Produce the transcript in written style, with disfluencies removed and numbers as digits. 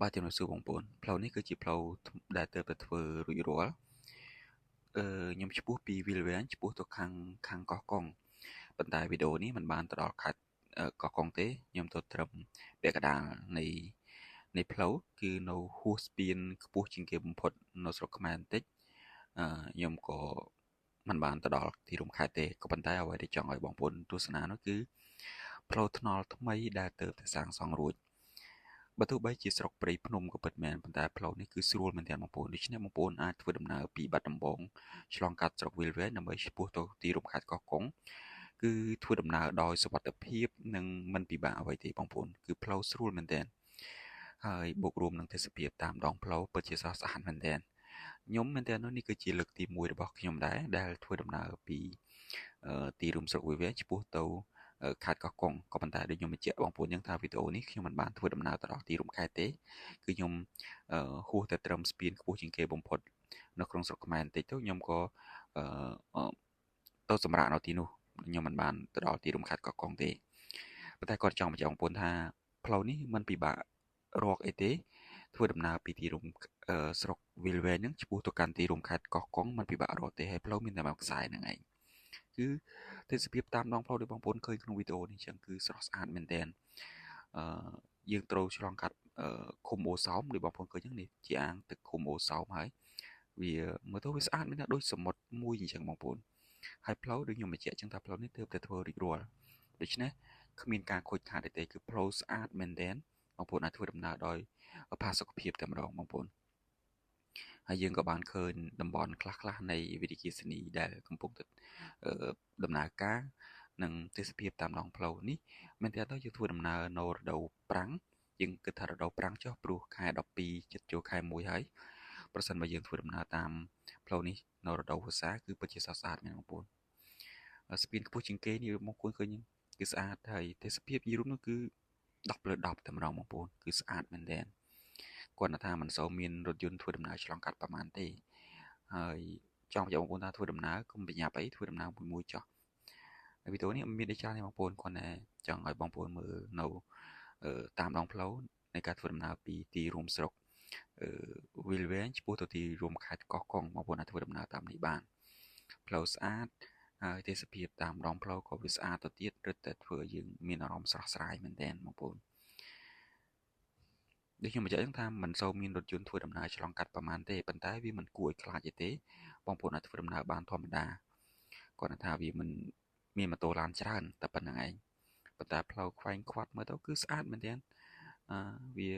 បាទជំរាបសួរបងប្អូនផ្លូវនេះគឺជាផ្លូវដែលទើបតែធ្វើរួចរាល់អឺខ្ញុំឆ្ពោះពីវាលវែងឆ្ពោះទៅខាងខាងកោះកុងប៉ុន្តែវីដេអូនេះมันបានទៅដល់ខេត្តកោះកុងទេខ្ញុំទៅត្រឹមពាក់កណ្ដាលនៃនៃផ្លូវគឺនៅហួសស្ពានខ្ពស់ជាងគេបំផុតនៅស្រុកខ្មែរបន្តិចអឺខ្ញុំក៏มันបានទៅដល់ទីរួមខេត្តទេក៏ប៉ុន្តែអ្វីដែលចង់ឲ្យបងប្អូនទស្សនានោះគឺផ្លូវថ្នល់ថ្មីដែលទើបតែសាងសង់រួចបើទោះបីជាស្រុកព្រៃភ្នំក៏ពិតមែនប៉ុន្តែផ្លូវនេះគឺស្រួលមែនទែនបងប្អូនដូច្នេះបងប្អូនអាចធ្វើដំណើរពីបាត់ដំបងឆ្លងកាត់ស្រុកវាលវែងដើម្បីឆ្ពោះទៅទីរួមខេត្តកោះកុងគឺធ្វើដំណើរដោយសុវត្ថិភាពនិងមិនពិបាកអ្វីទេបងប្អូនគឺផ្លូវស្រួលមែនទែនហើយបូករួមនឹងទេសភាពតាមដងផ្លូវពិតជាស្រស់ស្អាតមែនទែនខ្ញុំមែនទែននោះនេះគឺជាលើកទី1របស់ខ្ញុំដែរដែលធ្វើដំណើរពីទីរួមស្រុកវាលវែងឆ្ពោះទៅខេត្តកោះកុងក៏ប៉ុន្តែដូចខ្ញុំបញ្ជាក់បងប្អូនយ៉ាងថាវីដេអូនេះខ្ញុំមិនបានធ្វើដំណើរទៅដល់ទីរួមខេត្តទេគឺខ្ញុំហួសតែត្រឹមស្ពានខ្ពស់ជាងគេបំផុតនៅក្នុងស្រុកខ្មែរបន្តិចទៅខ្ញុំក៏ទៅសម្រាប់នៅទីនោះខ្ញុំមិនបានទៅដល់ទីរួមខេត្តកោះកុងទេប៉ុន្តែគាត់ចង់បញ្ជាក់បងប្អូនថាផ្លូវនេះមិនពិបាករកអីទេធ្វើដំណើរពីទីរួមស្រុកវាលវែងហ្នឹងឆ្ពោះទៅកាន់ទីរួមខេត្តកោះកុងមិនពិបាករកទេហើយផ្លូវមានតែមួយខ្សែហ្នឹងឯងគឺទេសភាពតាមដងផ្លូវដូចបងប្អូនឃើញក្នុងវីដេអូនេះចឹងគឺស្រស់ស្អាតមែនទែនអឺយើងត្រូវឆ្លងកាត់ឃុំអូសោមដូចបងប្អូនឃើញចឹងនេះជាអាងទឹកឃុំអូសោមហើយវាមើលទៅវាស្អាតមែនទែនដូចសមុទ្រមួយអញ្ចឹងបងប្អូនហើយផ្លូវដូចខ្ញុំបញ្ជាក់ចឹងថាផ្លូវនេះទើបតែធ្វើរួចរាល់ដូច្នេះគ្មានការខូចខាតទេគឺផ្លូវស្អាតមែនទែនបងប្អូនអាចធ្វើដំណើរដោយផាសុកភាពតែម្ដងបងប្អូនហើយយើងក៏បានឃើញតំបន់ខ្លះៗនៃវិទ្យាសានីដែលកំពុងតែដំណើរការនិងទេសភាពតាមដងផ្លូវនេះមែនទែនទៅយើងធ្វើដំណើរនៅរដូវប្រាំងយើងគិតថារដូវប្រាំងចុះព្រោះខែ12ជិតចូលខែ1ហើយប្រសិនបើយើងធ្វើដំណើរតាមផ្លូវនេះនៅរដូវវស្សាគឺពិតជាស្រស់ស្អាតមែនបងប្អូនស្ពានខ្ពស់ជាងគេនេះបងប្អូនឃើញគឺស្អាតហើយទេសភាពយីរួមនោះគឺ10លើ10តែម្ដងបងប្អូនគឺស្អាតមែនទែនគាត់ថាមិនសូវមានរថយន្តធ្វើដំណើរឆ្លងកាត់ប្រហែលទេហើយចង់បញ្ជាក់បងប្អូនថាធ្វើដំណើរកុំប្រញាប់អីធ្វើដំណើរមួយមួយចុះវីដេអូនេះមានអីច្រើនទេបងប្អូនគាត់តែចង់ឲ្យបងប្អូនមើលនៅតាមដងផ្លូវនៃការធ្វើដំណើរពីទីរួមស្រុកវាលវែងឆ្ពោះទៅទីរួមខេត្តកោះកុងបងប្អូនអាចធ្វើដំណើរតាមនេះបានផ្លូវស្អាតហើយទេសភាពតាមដងផ្លូវក៏វាស្អាតទៅទៀតរឹតតែធ្វើឲ្យយើងមានអារម្មណ៍ស្រស់ស្រាយមែនទែនបងប្អូនដូចខ្ញុំបញ្ជាក់ថាមិនសូវមានរថយន្តធ្វើដំណើរឆ្លងកាត់ប្រហែលទេប៉ុន្តែវាមិនគួរឲ្យខ្លាចទេបងប្អូនអាចធ្វើដំណើរបានធម្មតាគាត់ថាវាមិនមានម៉ូតូឡានច្រើនតែប៉ុណ្្នឹងឯងប៉ុន្តែផ្លូវខ្វែងខ្វាត់មើលទៅគឺស្អាតមែនទែនអឺវា